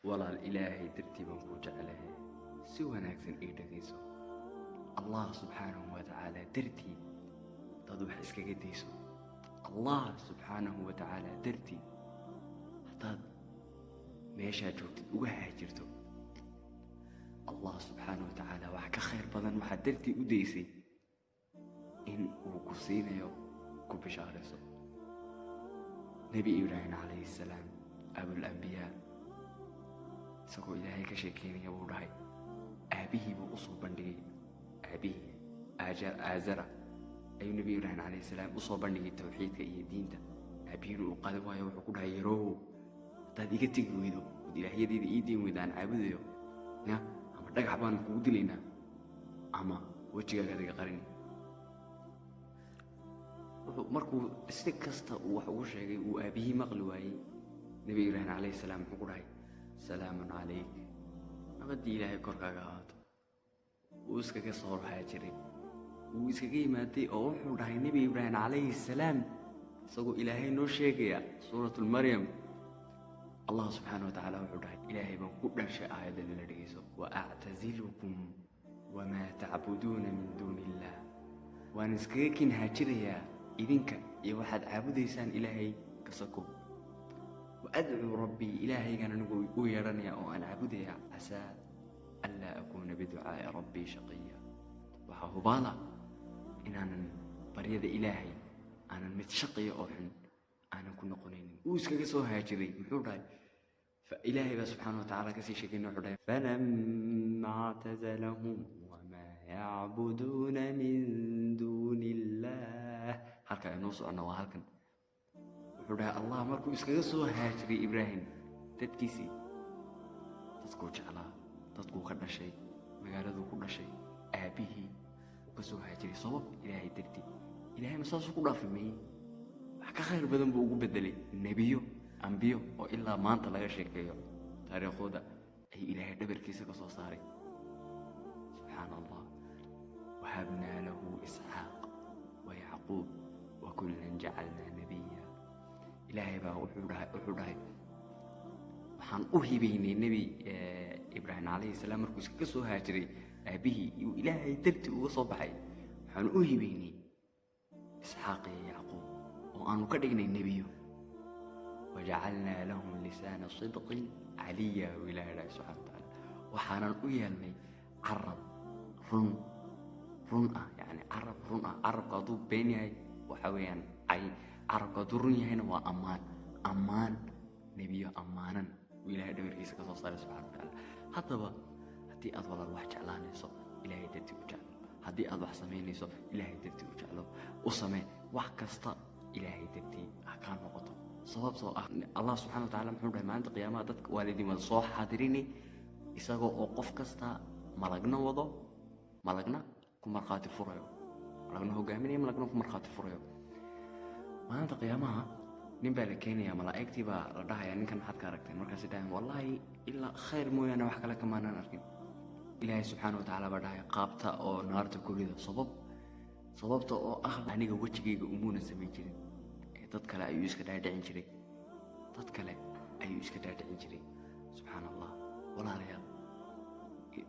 Walaal, Ilaahay dartii baan kuu jeclahay, si wanaagsan ii dhegayso. Allah subxaanahu wa tacaala dartii dad wax iskaga dayso, Allah subxaanahu wa tacaala dartii haddaad meeshaa joogtid uga haajirto, Allah subxaanahu wa tacaala wax ka khayr badan waxaad dartii u daysay in uu ku siinayo ku bishaarayso. Nebi Ibraahim calayhi salaam, abul ambiyaa, isagoo Ilaahay ka sheekeynaya buu dhahay, aabihii buu usoo bandhigay. Aabihii Aazara ayuu Nebi Ibraahim calayhi salaam usoo bandhigay tawxiidka iyo diinta. Aabihiina uu qadan waayo. Wuxuu ku dhahay, "Yaroow, haddaad iga tegi weydo ood ilaahyadeeda ii diin weydo aan caabudayo ya, ama dhagax baan kugu dilaynaa ama wejigaagaad iga qarini." Wuxuu markuu si kasta uu wax ugu sheegay uu aabihii maqli waayey, Nebi Ibraahim calayhi salaam muxuu ku dhahay? "Salaamun calayk," nabaddii Ilaahay korkaaga ahaato. Wuu iskaga soo haajiray, wuu iskaga yimaaday oo wuxuu dhahay Nebi Ibraahim calayhi salaam, isagoo Ilaahay noo sheegaya suuratulmaryam, Allah subxaana wa tacaala wuxuu dhahay, Ilaahay baan ku dhashay, aayaddan ila dhegeyso: "Wa actazilukum wamaa tacbuduuna min duuni illaah." Waan iskaga kin haajirayaa idinka iyo waxaad caabudaysaan Ilaahay ka sako. "Wa adcuu rabbii," Ilaahaygaan anigu u yeedhanaya oo aan caabudaya. "Casaa anlaa akuuna biducaa'i rabbii shaqiya." Waxaa hubaala inaanan baryada Ilaahay aanan mid shaqiya oo xun aanan ku noqonaynin. Wuu iskaga soo haajiray. Muxuu dhahay? Ilaahay baa subxaana wa tacaala kasii sheegayna. Wuxuu dhahay: "Falama actazalahum wamaa yacbuduuna min duuni illaah." Halka aynoo soconna waa halkan. Wuxuu dhahay Allah, markuu iskaga soo haajiray Ibraahim dadkiisii, dadkuu jeclaa, dadkuu ka dhashay, magaaladuu ku dhashay, aabbihii uu ka soo haajiray sabab Ilaahay dartii, Ilaahay ma saasuu ku dhaafay? Mayey, wax ka khayr badan buu ugu bedelay. Nebiyo, ambiyo oo ilaa maanta laga sheekeeyo taariikhdooda ayuu Ilaahay dhabarkiisa ka soo saaray. Subxaana Allah. "Wahabnaa lahu Isxaaq wa Yacquub wa kullan jacalnaa nabiya." Ilaahay baa wuxuu dhahay, waxaan u hibaynay Nebi Ibraahim calayhi salaam, markuu iskaga soo haajiray aabbihii uu Ilaahay dartii uga soo baxay, waxaan u hibaynay Isxaaq iyo Yacquub oo aanu ka dhignay nebiyo. "Wajacalnaa lahum lisaana sidqin caliya," uu Ilahay dhahay subxana wa tacaala. Waxaanan u yeelnay carab run run ah, yacni carab run ah. Carabka hadduu been yahay waxa weeyaan cay, carabka hadduu run yahayna waa ammaan. Ammaan, nebiyo ammaanan uu Ilahay dhabarkiisa ka soo saaray subxana wa tacaala. Haddaba haddii aad, walaal, wax jeclaanayso, Ilaahay dartii u jeclo. Haddii aad wax samaynayso, Ilaahay dartii u jeclo, u samee. Wax kasta Ilaahay dartii ha kaa noqoto, sababtoo ah Allah subxana wa tacala muxuu dhahay? Maalinta qiyaamaha dadka waa laydin wada soo xaadirini, isagoo oo qof kasta malagna wado, malagna ku markhaati furayo, malagna hogaaminayo, malagna ku markhaati furayo. Maalinta qiyaamaha nin baa la keenayaa, malaa'igtii baa la dhahayaa, "Ninkan maxaad ka aragteen?" Markaasay dhahayan, "Wallaahi, ilaa khayr mooyaane wax kale kamaanaan arkin." Ilaahay subxaana wa tacaala baa dhahaya, "Qaabta oo naarta ku rida." Sababta oo ah aniga wejigayga umuuna samayn jirin ee dad kale ayuu iska dhaadhicin jiray, dad kale ayuu iska dhaadhicin jiray. Subxaana Allah. Walaalayaal,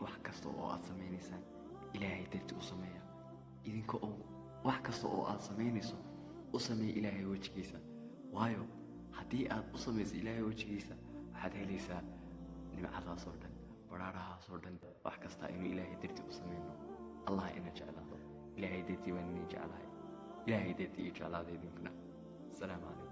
wax kasta oo aad samaynaysaan Ilaahay darti u sameeya. Idinka oo wax kasta oo aad samaynayso u sameeya Ilaahay wejigiisa, waayo haddii aad u samayso Ilaahay wejigiisa, waxaad helaysaa nimcadaasoo dhan, baraarahaasoo dhan. Wax kasta inuu Ilaahay dartii u samayno, Allah ina jeclaado. Ilaahay dartii baan idin jeclahay, Ilaahay dartii ii jeclaada idinkuna. Asalaamu calaykum.